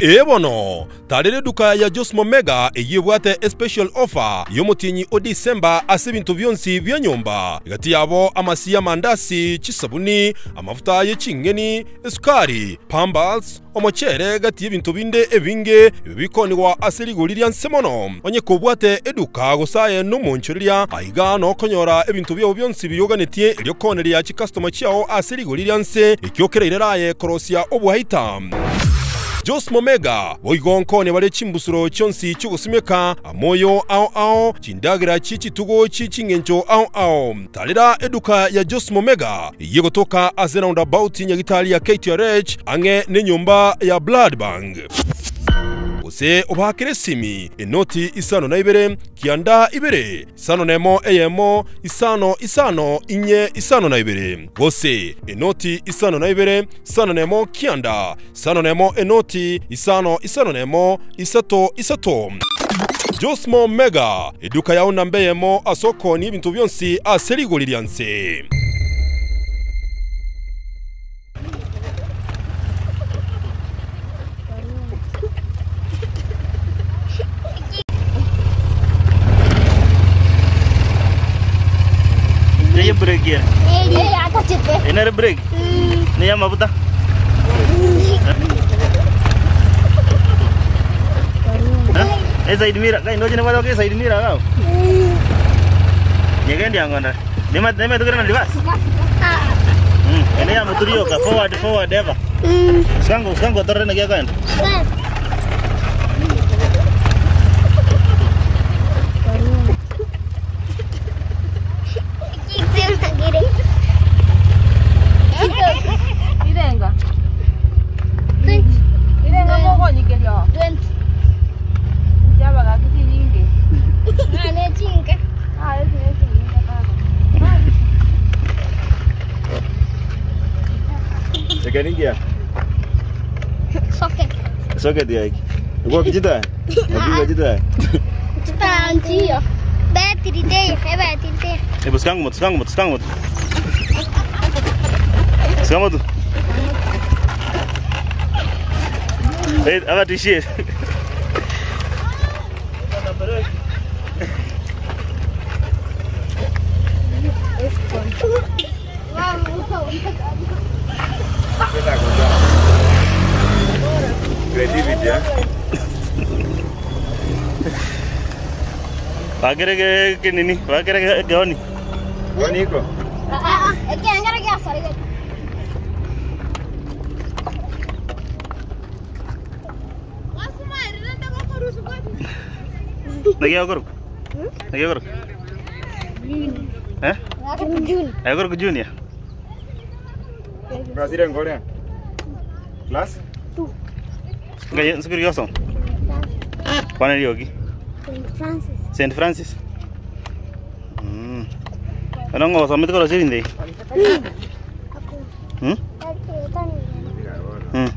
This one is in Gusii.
Ee bono, tarera eduka ya Josmo Mega eyio ebwate especial offer y'omotienyi o December ase ebinto bionsi bia nyomba, gati yabo amasi y'amandasi, chisabuni, amafuta ye ching'eni, esukari, pampers, Omochere gati y'ebinto binde ebinge ebio bikonigwa ase rigori ria nse mono. Onye kobwate eduka gose aye nomonchoreria, aiga nokonyora ebinto biao bionsi biria oganetie erio kooneria chikastoma chiao ase rigori ria nse, ekio kerairere aye korosia obwaita. Josmo Mega boigo nkoonia bare chimbusuro chionsi chi'ogosimeka, amoyo ao ao, chindagera chie chitugo chie ching'encho ao ao. Tarera eduka ya Josmo Mega eyio egotoka ase roundabout nyagitari ya KTRH ang'e nenyomba ya Blood Bank. Gose obaakere esimi enoti isano na ibere kianda ibere isano nemo eyemo isano isano inye isano na ibere gose enoti isano na ibere isano nemo kianda isano nemo enoti isano isano nemo isato isato. Josmo Mega, eduka yao namba eyemo ase okoonia ebinto bionsi ase rigori ria nse. Neye break ye. Enere break. Neye amabuta. Eside mirror, kai ndoche nebwate eside mirror iga abwo. Nyegendi ango ndare. Nema nema tokere na reverse. Ene ya moturi yoka forward forward ever. Usikango usikango torre na giakoenda. Irenga. Irenga mogonyigeria oo. Chiaba gaki chinyinge. Ah, eki ne chinyinge baba. Eke ninki Socket ya iki. Uko kichita? Uko kichita? Eh, buscando moto, buscando moto, buscando moto. Buscando moto. Eh, abatishie. Creativity, eh? Bakere ke ke nini? Bakere ke geoni. Kwani iko? Naki akorok? Naki akorok? Eh? Akorok Junior. Brazil ngore. Class? Ngai nsukuru yoso. Kwana riogi. St. Francis. Mm. Ano ngo somete koro sirinde? Mm? Mm.